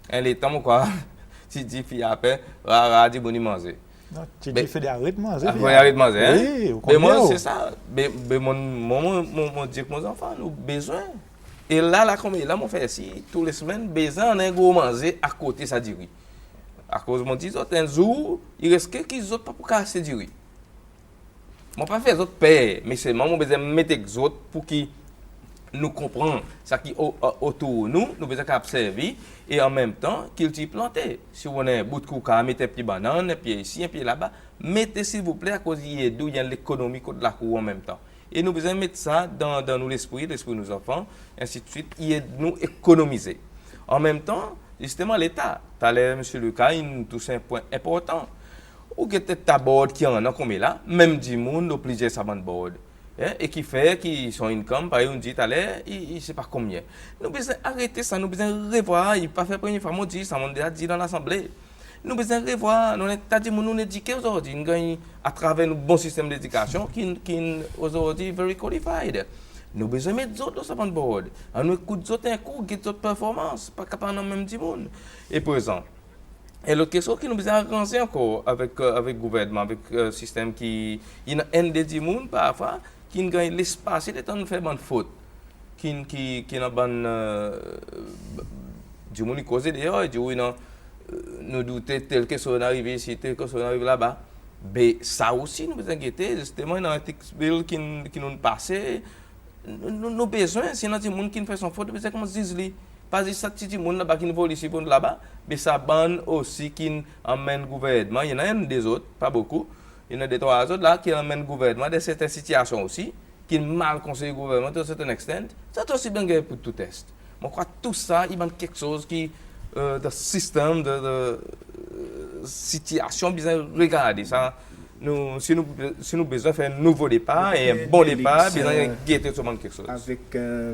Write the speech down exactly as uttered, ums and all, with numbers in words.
En letan mon krwar ti dir fi ape, rara dimoun i manze. Non, ti dir fi aret manze. Aret manze, en? Wi, ou Be mwan konpran. Se sa. Be, be mon, mon, mon, mon, mon dir ek mon zanfan, nou bezwen. E la, la konmela mon fer sir tou le semenn, bezwen annan en gro manze akote sa diri. Akoz mon dir zot, en zour i riske ki zot pa pou kapab aste diri. Mon pa fer zot per, me selman mon bezwen met ek zot pour ki nou konpran sa ki o, o, otour nou, nou bezwen kapab servi, e an menm tan kiltir plante. Si ou annan en bout koukar, met en pye bannann, en pye isi, en pye laba, mete silvouple, akoz i ed ou, i annan lekonomi kot lakour an menm tan. E nou bezwen met sa dan, dan nou lespri, lespri nou zanfan, ensidswit, i ed nou ekonomize. An menm tan, zisteman, Leta, taler Msye Lucas in tous en pwen enportan. Ou get ta board ki annan konmela, menm dimoun lo plizyer sa bann board. En, e ki fer ki son income, parey ou'n dir taler, i, i se pa konbyen. Nou bezwen arete sa, nou bezwen revwar, i pa fer premye fwa mon dir sa, mon'n deza dir dan Lasanble. Nou bezwen revwar, nou annan ta dimoun nou'n edike ozordi, nou ganny atraver nou bon sistenm ledikasyon, ki, ki ozordi very qualified. Nou bezwen met zot lo sa bann board. Annou ekout zot en kou, get zot performans, pa kapab annan menm dimoun. E prezan, en lot keksoz ki nou bezwen aranze ankor avek, e, avek gouvernman, avek, e, sistenm ki, i annan enn de dimoun parfwa ki'n ganny les pase letan nou fer bann fot. Ki'n, ki, ki annan bann, e, dimoun i koze deor, i dir, wi, non, e, nou doute tel keksoz in arive isi, tel keksoz in arive laba. Be sa osi nou bezwen gete, zisteman, i annan Ethics Bill ki'n, ki nou'n pase, nou, nou, nou bezwen, si i annan dimoun ki'n fer son fot, nou bezwen konmans ziz li. Pa zis sa pti dimoun laba ki'n vol isi, vol laba, me sa bann osi ki'n anmenn gouvernman, i annan enn de zot, pa bokou, i annan de trwa zot la ki'n anmenn gouvernman dan serten sitiyasyon osi, ki'n mal konsey gouvernman to a certain extent, zot osi bezwen ganny put to test. Mon krwar tou sa i bann keksoz ki, e, dan sistenm, dan, dan, e, sitiyasyon bezwen regarde sa. Nou, si nou, si nou bezwen fer en nouvo depar, e en bon depar, bezwen gete tou sa bann keksoz. Avek, e,